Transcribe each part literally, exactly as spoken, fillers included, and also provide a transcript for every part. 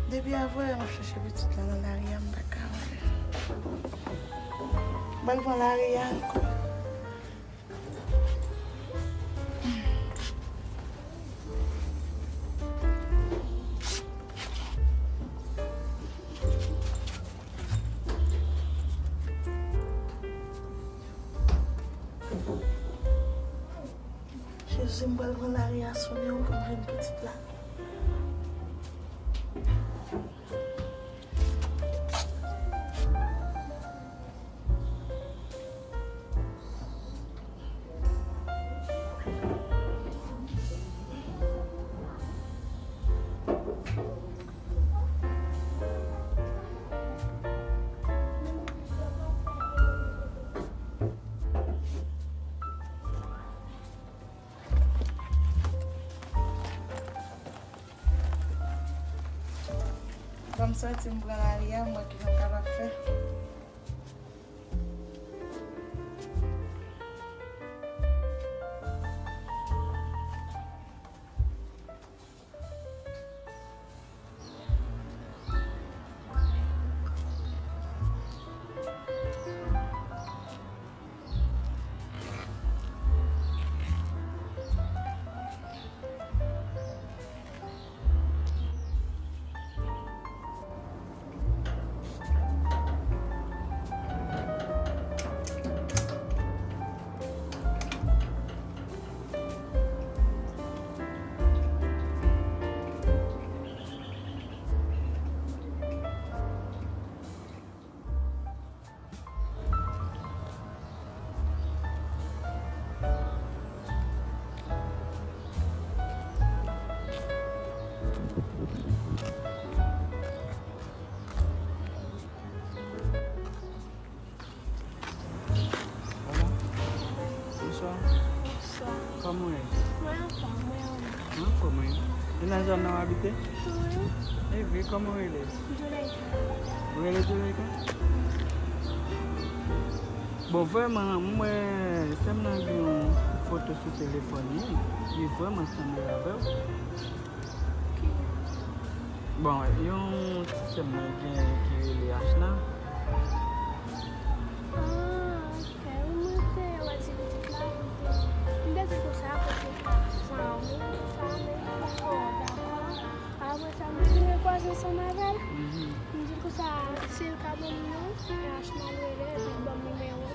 Depi avanyè m ap chèche pitit la nan lari a, m pa ka wè l. M pral pran lari a ankò. Jezi, m pral pran lari a sou men w pou m jwenn pitit la. Ban m sòti, m pran lari a, m wè kisa m kapab fè. Hola. Bonswa. Bonswa. Kòman w ye? Mwen anfòm, mwen anfòm. Mwen anfòm, wi. E nan zòn nan w abite? Wi. E vre, kòman w rele? Juleika. Ou rele Juleika? Bon, vrèman, m wè sè m nan gen yon foto sou telefòn li. Li vrèman sanble avè w. Bon, yon ti sè m mwen gen ki rele Ashna. Ah, ok. Wi, mwen te wè ti pitit la. M te di konsa, kote sa, wi, sa, men m pa twò dakò. Apre sa, m te rekwaze ansanm avè l. Mhm. M di l konsa, si l ka ban m non, e Ashna l rele, epi l ban m nimewo.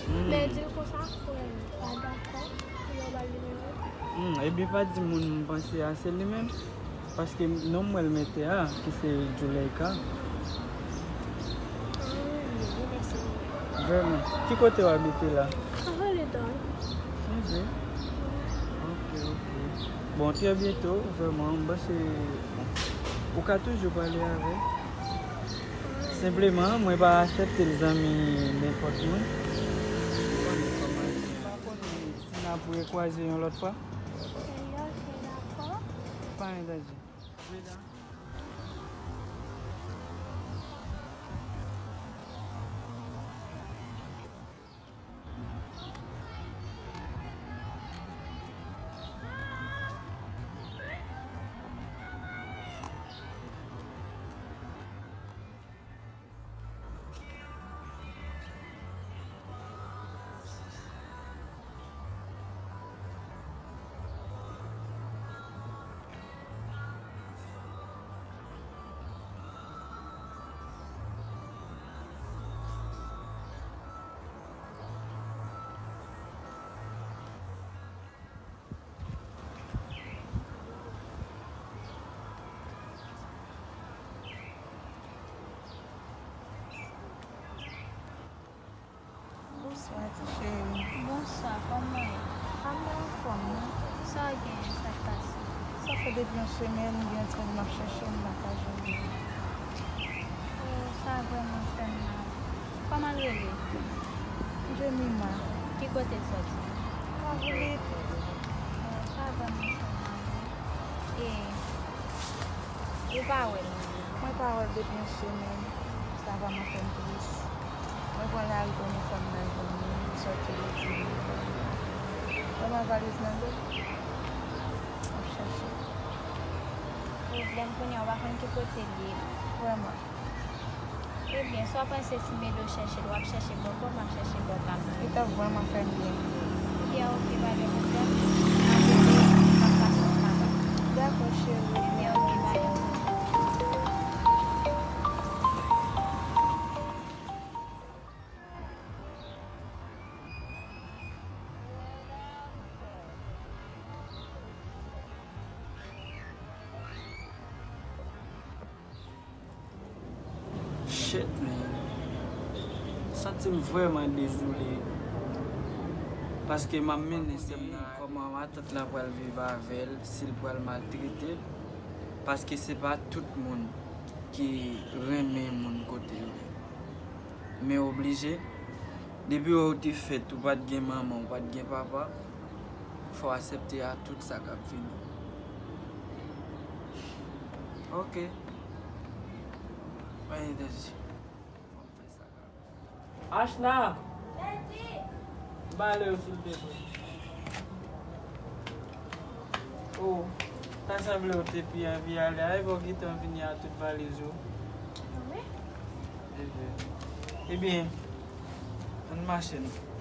Mm. Men di l konsa, frè l pa dakò pou yo ba l nimewo. Mm, ebyen, pa di moun m panse a se li menm. Paske non mwen l mete a, ki se Juleika. Ah, wi, wi, mèsi. Vrèman. Ki kote w abite la? Avalidan. Se vre? Ok, ok. Bon, trè byento, vrèman, m panse, bon, ou ka toujou pale avè l. Senpleman, mwen pa aksepte l zanmi nenpòt moun. Ou konnen kòman l ye. M pa konnen si n ap rekwaze yon lòt fwa. Ok, ok, dakò. Pa gen danje. Bonswa, ti cheri. Bonswa, kòman w ye? A, mwen anfòm, non. Sa w gen, sa k pase? Sa fè depi yon semèn, m gen anpil m ap chèche, m pa ka jwenn li. Oh, sa vrèman fè m mal. Kòman l rele? Jemima. Ki kote l soti? Mavolit. Oh, sa vrèman fè m mal, wi. E, ou pa wè l? Mwen pa wè l depi yon semèn. Sa vrèman fè m tris. Mwen pran lari kòm yon fanm nan jwenn li, m sòti l di m. Mwen pran valiz nan do. M ap chache. Pwoblèm kounye a, ou pa konn ki kote l ye, vrèman. Ebyen, si w ap panse si Medo chèche l, w ap chèche bò kò, m ap chèche bò pa m. Li t ap vrèman fè m byen. Ebyen, oke, pa gen pwoblèm. M ap rele, m ap pase w pa. Dakò, cheri. Ebyen, oke, pa gen pwoblèm. Shit, man. Santi m vrèman dezole. Paske m ap mennen sè m nan kòman matant lan pral viv avè l, si l pral maltrete l. Paske se pa tout moun ki renmen moun kote yo ye. Men oblije, depi w te fèt, ou pa t gen manman, ou pa t gen papa, fò w aksepte a tout sa k ap vini. Ok. Pa gen danje. Fò m fè sa k ap vini. Ashna! Ba le yo, silvouplè. Oh, ta sanble w te pi anvi ale a, epi w gentan vini a tout valiz ou. Wi. Ebyen. Ebyen, ann mache non.